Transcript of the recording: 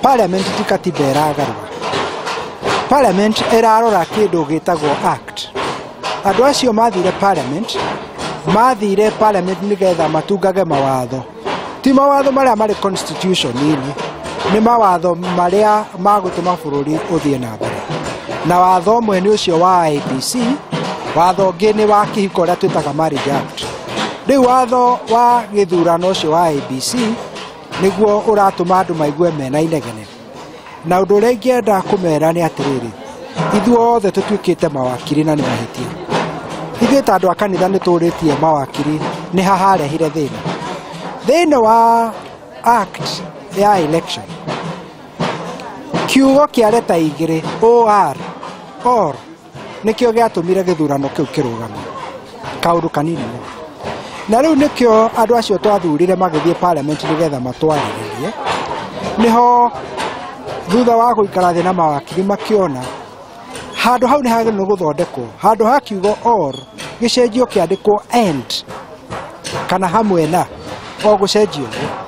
Parliament ti katiba ĩragarũra. Parliament ĩrarora kĩndũ gĩtagwo act. Andũ acio mathire parliament, mathire parliament nĩgetha matungage mawatho. Ti mawatho marĩa marĩ constitution-inĩ, nĩ mawatho marĩa magũtũma bũrũri ũthiĩ na mbere. Na watho ũmwe nĩ ũcio wa IEBC, watho ũngĩ nĩ wa kĩhiko ũrĩa twĩtaga Marriage Act. Rĩu watho wa gĩthurano ũcio wa IEBC nĩguo ũratũma andũ maigue mena inegene. Na ũndũ ũrĩa ingĩenda kũmera nĩ atĩrĩrĩ, ithuothe tũtuĩkĩte mawakiri na nĩ mahĩtia. Ithuĩ ta andũ a kanitha nĩ tũrĩtie mawakiri nĩ ha harehire thĩna. Thĩinĩ wa act ya election, kiugo kĩa leta igĩrĩ OR, or nĩkĩo gĩatũmire gĩthurano kĩu kĩrũgame. Kaũndũ kanini mũno. Na rĩu nĩkĩo andũ acio twathurire magĩthiĩ parliament nĩgetha matwarĩrĩrie. Nĩho thutha wa gũikara thĩ na mawakiri makĩona handũ hau nĩ hagĩrĩirwo gũthondekwo, handũ ha kiugo or gĩcenjio kĩandĩkwo and kana hamwe na, o gũcenjio ũguo.